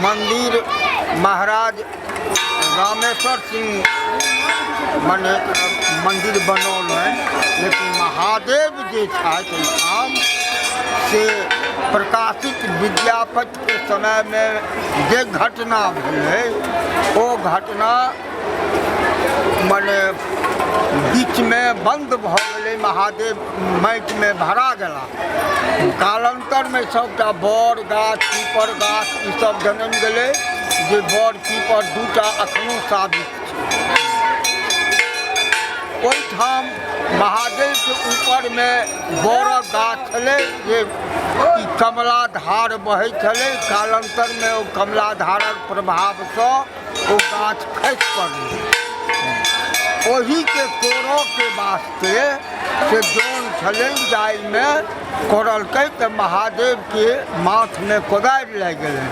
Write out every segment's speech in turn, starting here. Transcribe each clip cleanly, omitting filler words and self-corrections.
मंदिर महाराज रामेश्वर सिंह मने मंदिर बनौलनि, लेकिन महादेव जे छथि एहिठाम से प्रकाशित विद्यापतिके समयमे जे घटना भेलै ओ घटना मने बीचमे बन्द भऽ गेलै। महादेव माटिमे भरा गेला। कालान्तरमे सबटा बड़ गाछ, पीपर गाछ ईसब जनमि गेलै, जे बड़ पीपर दूटा अखनो साबित छै। ओहिठाम महादेवके ऊपरमे बड़क गाछ छलै जे ई कमला धार बहै छलै। कालान्तरमे ओ कमला धारक प्रभावसँ ओ गाछ खसि पड़लै। ओहिके कोड़ऽके वास्ते से जौन छलै जाहिमे कोड़लकै तऽ महादेवके माथमे कोदारि लागि गेलै,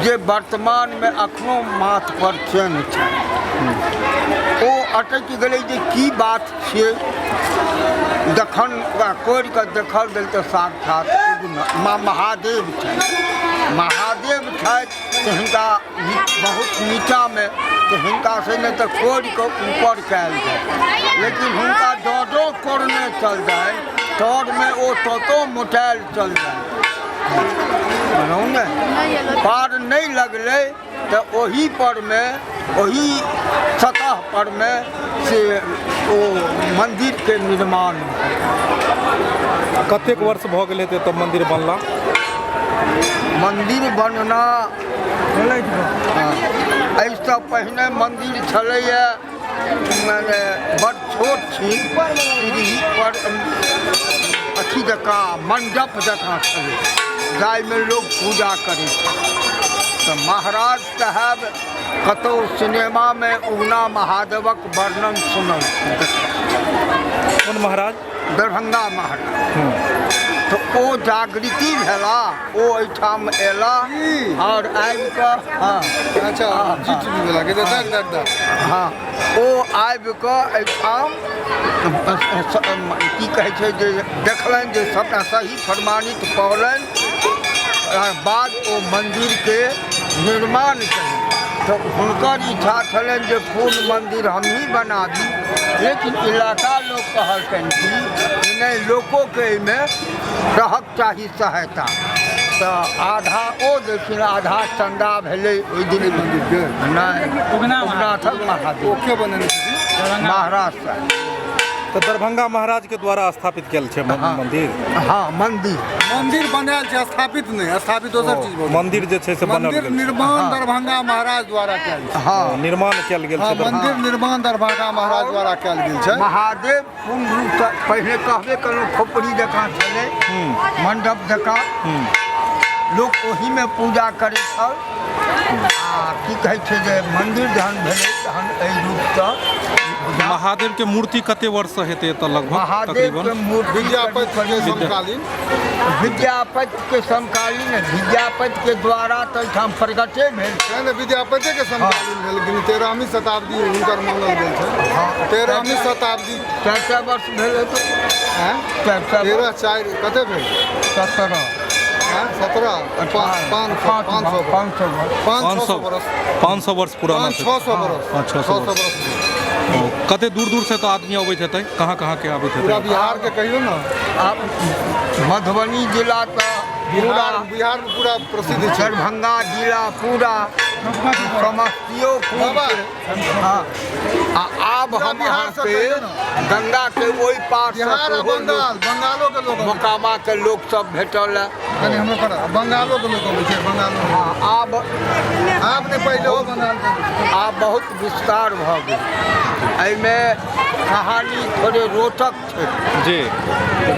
जे वर्तमानमे अखनो माथ पर चेन्ह छै। ओ अटकि गेलै जे की बात छियै। जखन ओकरा कोड़ि कऽ देखल गेल तऽ साक्षात महादेव छथि। महादेव छथि तऽ हिनका बहुत नीचाँमे तऽ हिनका से नहि तऽ कोड़ि कऽ ऊपर कयल जाय, लेकिन हुनका जँ कोड़ने चल जाय तरमे ओ ततो मोटायल चल जाय ने पार नहि लगलै। तऽ ओही परमे, ओही सतह परमे से ओ मन्दिरके निर्माण। कतेक वर्ष भऽ गेल हेतै तऽ मन्दिर बनला? मन्दिर बनना एहिसँ पहिने मन्दिर छलैए मने बड़ छोट छी सीढ़ी पर अथी जकाँ, मण्डप जकाँ छलै जाहिमे लोक पूजा करै छलै। तऽ महाराज साहेब कतहु सिनेमामे उगना महादेवक वर्णन सुनल। कोन महाराज? दरभंगा महाराज। तऽ ओ जागृति भेला, ओ एहिठाम अयला आओर आबि कऽ, हँ अच्छा, जी टीवी वाला के देख देख देख। हँ, ओ आबि कऽ एहिठाम की कहै छै जे देखलनि जे सभटा सही प्रमाणित पौलनि, बाद ओ मन्दिरके निर्माण केलनि। तऽ हुनकर इच्छा छलनि जे पूर्ण मन्दिर हमही बनाबी, लेकिन इलाका लोक कहलकनि कि नहि, लोकोके एहिमे रहक चाही सहायता। तऽ आधा ओ देलखिन, आधा चन्दा भेलै ओहि दिन मन्दिरके। नहि, उगनाथक महादेव। ओके, बनेने छथिन महाराज साहेब। तऽ दरभंगा महाराज के द्वारा स्थापित कयल छै मंदिर? हँ, मंदिर। मंदिर बनायल छै, स्थापित नहि। स्थापित दोसर चीज भऽ गेल। मंदिर जे छै से बनल मंदिर गेल छै। निर्माण दरभंगा महाराज द्वारा कयल छै। हँ। निर्माण कयल गेल छै। मंदिर निर्माण दरभंगा महाराज द्वारा कयल गेल छै। महादेव पूर्ण रूपसँ पहिने कहबे केलहुँ खोपड़ी जकाँ छलै, मण्डप जकाँ, लोक ओहीमे पूजा करै छल। आ की कहै छै जे मन्दिर जहन भेलै तहन एहि रूपसँ। महादेव के मूर्ति कते वर्ष से हेतै एतऽ लगभग? महादेवके तकरीबन मूर्ति विद्यापति के समकालीन। विद्यापतिके समकालीन, विद्यापतिके द्वारा तऽ एहिठाम प्रगटे भेल। तेँ ने विद्यापति के समकालीन भेल। 13वीं शताब्दी हुनकर मानल गेल छै, 13वीं शताब्दी। 400 वर्ष भेल हेतै। आँय? 400। 13 4 कते भेल? 17। आँय? 17, 500, 500। 500 वर्ष। 500, 600 बरस। 500 वर्ष पुराना पाँच छै। 600 बरस। पाँच, 600 600 बरस। बरस। ओ, कते दूर दूर से तऽ आदमी अबैत हेतै? कहाँ कहाँ के अबैत पूरा हेतै? बिहार के कहियौ ने। आब मधुबनी जिला तऽ पूरा बिहार, बिहार में पूरा प्रसिद्ध छै। दरभंगा जिला पूरा, समस्तियोपुर। बाबा। हँ, आ आब हम बिहार से अहाँके कहियौ ने। गंगा के ओहि पार से बिहार आ सेहो बंगाल, बंगालो के लोक अबै छै। मोकामा के लोक सब भेटल है। कनि हमरो कर, बंगालो के लोक अबै छै, बंगालो। हँ, आब आब नहि, पहिले हो बंगाल के अबै छै। आब बहुत विस्तार भऽ गेल। एहिमे कहानी थोड़े रोचक छै। जी।